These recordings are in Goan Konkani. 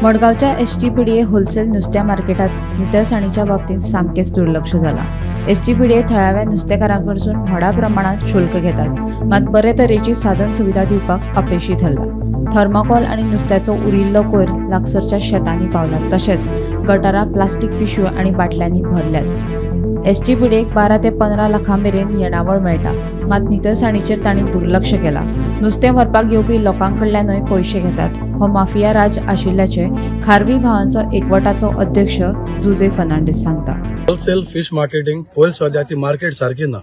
मडगांवच्या एसजीपीडीए होलसेल नुस्त्या मार्केटात नितळसाणीच्या बाबतीत सामकेंच दुर्लक्ष जालां. एसजीपीडीए थळाव्या नुस्तेकारां कडसून व्हडा प्रमाणात शुल्क घेतात, मात बरे तरेची साधन सुविधा दिवपाक अपेशी थारला. थर्माकोल आनी नुस्त्याचो उरिल्लो कोयर लागसरच्या शेतांनी पावला, तशेंच गटारां प्लास्टीक पिशव्यो आनी बाटल्यांनी भरल्यात. एसजीपीडीएक 12 ते 15 लाखां मेरेन येणावळ मेळटा, मात नितळसाणीचेर तांणी दुर्लक्ष केलां. नुस्तें व्हरपाक येवपी लोकां कडल्यानय पयशे घेतात. हो माफिया राज आशिल्ल्याचें खारवी भावांचो एकवटाचो अध्यक्ष जुजे फर्नांडीस सांगता. होलसेल फिश मार्केटिंग पयल सद्या ती मार्केट सारकी ना.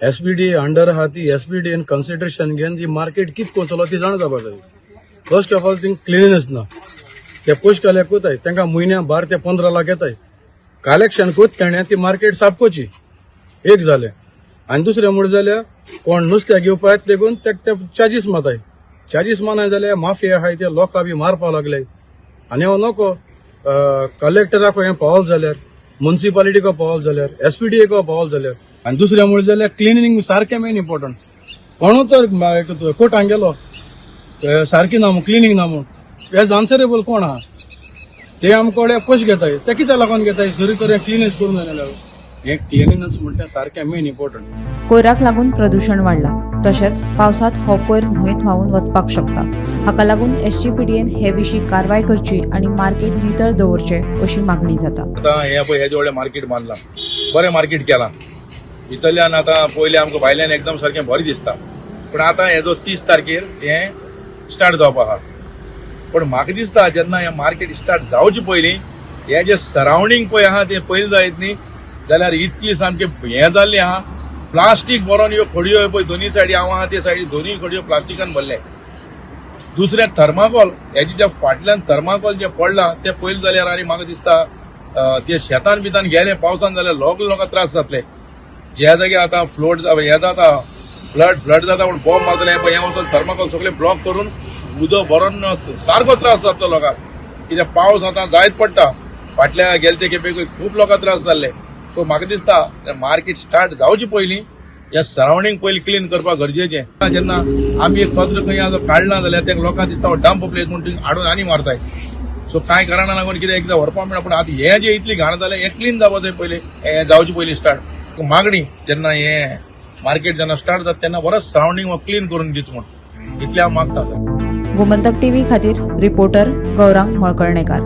एसपीडी अंडर आहा ती. एसपीडीन कन्सिडरेशन घेवन ही मार्केट कित कोण चलो ती जाणा जावपा जाय. First of all, thing cleanliness ना. ते पयशे कलेक्ट कोताय, तांकां म्हयन्या 12 ते 15 लाख येताय. कलेक्शन कोत तेणें ती मार्केट साफ करची, एक जालें. आनी दुसरें म्हण जाल्यार कोण नुस्त्याक घेवपा येता देखून तेक ते चार्जीस मारताय. चार्जीस मारनाय जाल्यार माफिया आहाय, ते लोकां बी मारपाक लागले. आनी हांव नको कलेक्टराक हें पावल जाल्यार, मुन्सिपालिटीको पावल जाल्यार, एसपीडीएको पावल जाल्यार. आनी दुसरें म्हळ्यार जाल्यार क्लिनिंग सारकें मेन इम्पॉर्टंट. कोणू तर कोर्टान गेलो, ते सारकी ना म्हूण, क्लिनींग ना म्हूण. एज आन्सरेबल कोण आहा? ते आमकां कडेन पयशे घेताय, ते कित्याक लागून घेताय? सरी तर क्लिननेस करूंक जायना जाल्यार. हें क्लिनिनेस म्हणटा सारकें मेन इम्पॉर्टंट. कोयराक लागून प्रदूशण वाडलां, तशेंच पावसांत हो कोयर न्हंयत व्हांवून वचपाक शकता. हाका लागून एसजीपीडीएन हे विशीं कारवाय करची आनी मार्केट नितळ दवरचें अशी मागणी जाता. आतां हें पळय, हेजें व्हडलें मार्केट बांदलां, बरें मार्केट केलां. भितरल्यान आतां पयलीं आमकां भायल्यान एकदम सारकें बरें दिसता, पूण आतां हेजो 30 तारखेर हें स्टार्ट जावपा आहा. पूण म्हाका दिसता, जेन्ना हें मार्केट स्टार्ट जावचे पयलीं हें जें सरावंडींग पळय आहा तें पयलें जायत न्ही जाल्यार इतली सामकें हें जाल्लें आहा. प्लास्टीक भरोन ह्यो खडयो पळय, दोनी सायडी हांव आहा ते सायडी दोनूय खडयो प्लास्टिकान भरले. दुसरें थर्माकोल, हेजे ज्या फाटल्यान थर्माकोल जें पडलां तें पळयलें जाल्यार आनी म्हाका दिसता ते शेतान बितान गेले पावसान जाल्यार लोकांक त्रास जातले. ज्या जाग्यार आतां फ्लोट हें जाता, फ्लड जाता म्हूण बॉम्ब मारतले पळय, हें वचून थर्माकोल सगळें ब्लॉक करून उदक भरून सारको त्रास जातलो लोकांक. कित्याक पावस आतां जायत पडटा. फाटल्या गेले ते खेपे खूब लोकांक त्रास जाल्ले. सो म्हाका दिसता, मार्केट स्टार्ट जावचे पयलीं ह्या सरावंडींग पयलीं क्लीन करपाक गरजेचें. जेन्ना आमी एक कचरो खंय आतां काडना जाल्यार ते लोकांक दिसता डंप प्लेस म्हूण, थिंग हाडून आनी मारताय. सो कांय कारणां लागून कितें एकदां व्हरपाक मेळना, पूण आतां हें जें इतली घाण जालें, हें क्लीन जावपा जाय पयलीं, हें जावचें पयलीं स्टार्ट. मागणी, जेन्ना हें मार्केट जेन्ना स्टार्ट जाता तेन्ना बरोच सरावंडींग क्लीन करून दिता म्हूण, इतलें हांव मागता सर. गोमंतक टीव्ही खातीर रिपोर्टर गौरांग मळकर्णेकार.